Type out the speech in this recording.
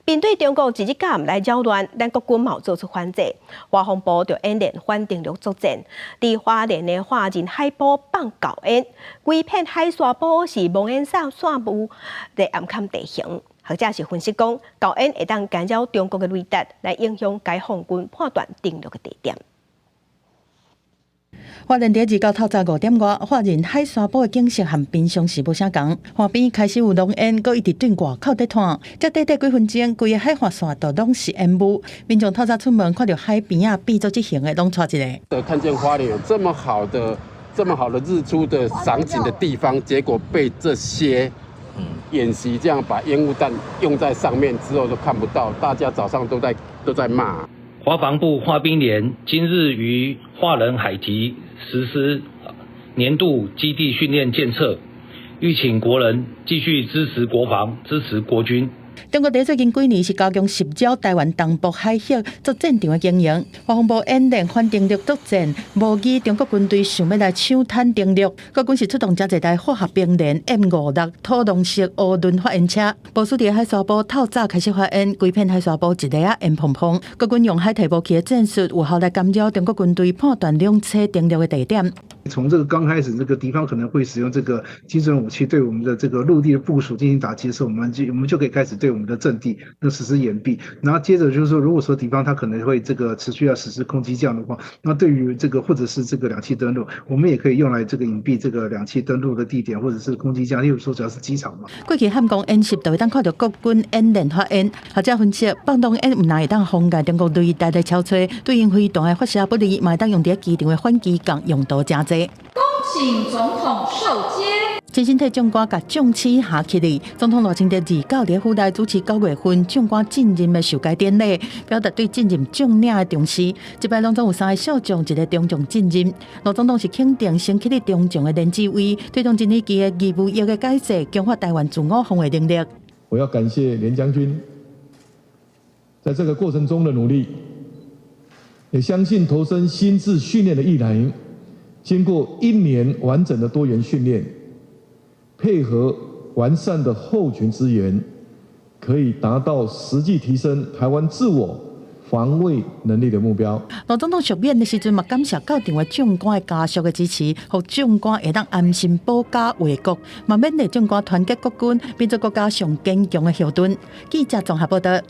面對中國一日敢來擾亂，咱國軍嘛有做出反制。華防部就演練反登陸作戰，佇花蓮的華仁海埔放狗煙，規片海沙埔是濃煙散散霧的暗崁地形。學者是分析講，狗煙會當干擾中國的雷達，來影響解放軍判斷登陸的地點。花蓮佇29透早5點外，花仁海沙埔的景色和平常時無啥仝。岸邊開始有濃煙，閣一直對外口咧湠。這短短幾分鐘，規个海岸線都攏是煙霧。民眾透早出門，看著海邊仔變做這形的，攏𤆬一下。看見花蓮有這麼好的、這麼好的日出的賞景的地方，結果被這些演習這樣把煙霧彈用在上面之後都看不到，大家早上都在罵。華防部化兵連今日於華仁海堤實施年度基地訓練檢測，籲請國人繼續支持國防，支持國軍。中國佇最近幾年是加強襲擾臺灣東部海域做戰場的經營，國防部演練反登陸作戰，模擬中國軍隊想欲來搶灘登陸。國軍是出動誠濟台化學兵連 M56土龍式烏輪發煙車，部署佇海沙埔透早開始發煙，規片海沙埔一下仔煙蓬蓬。國軍用海提武器的戰術，有效來干擾中國軍隊判斷兩棲登陸的地點。從這個剛開始，這個敵方可能會使用這個精準武器對我們的這個陸地的部署進行打擊的時候，我們就可以開始對我們的陣地那實施掩蔽。然後接着就是說，如果說敵方他可能會這個持續要實施空機降的話，那對於這個或者是這個兩棲登陸，我們也可以用來這個隱蔽這個兩棲登陸的地點，或者是空機降，例如說主要是機場嘛。過去漢光演習就會當看著國軍演練發煙，學者分析，放濃煙毋但會當妨礙中國雷達的搜揣，對𪜶飛彈的發射不利，嘛會當用佇機場的反機降用途誠濟。恭請總統受接。親身替將官共將旗下起立，總統賴清德29佇府內主持9月份將官進任的受階典禮，表達對進任將領的重視。這擺攏總有三个少將，一个中將進任。賴總統是肯定升起的中將的連志偉，推動一年期的義務役的改制，強化臺灣自我防衛能力。我要感謝連將軍在這個過程中的努力，也相信投身新制訓練的役男，經過一年完整的多元訓練，配合完善的後勤資源，可以達到實際提升臺灣自我防衛能力的目標。賴總統續勉的時陣嘛，感謝到場的將官的家屬的支持，予將官會當安心保家衛國，嘛勉勵將官團結國軍，變做國家上堅強的後盾。記者綜合報道。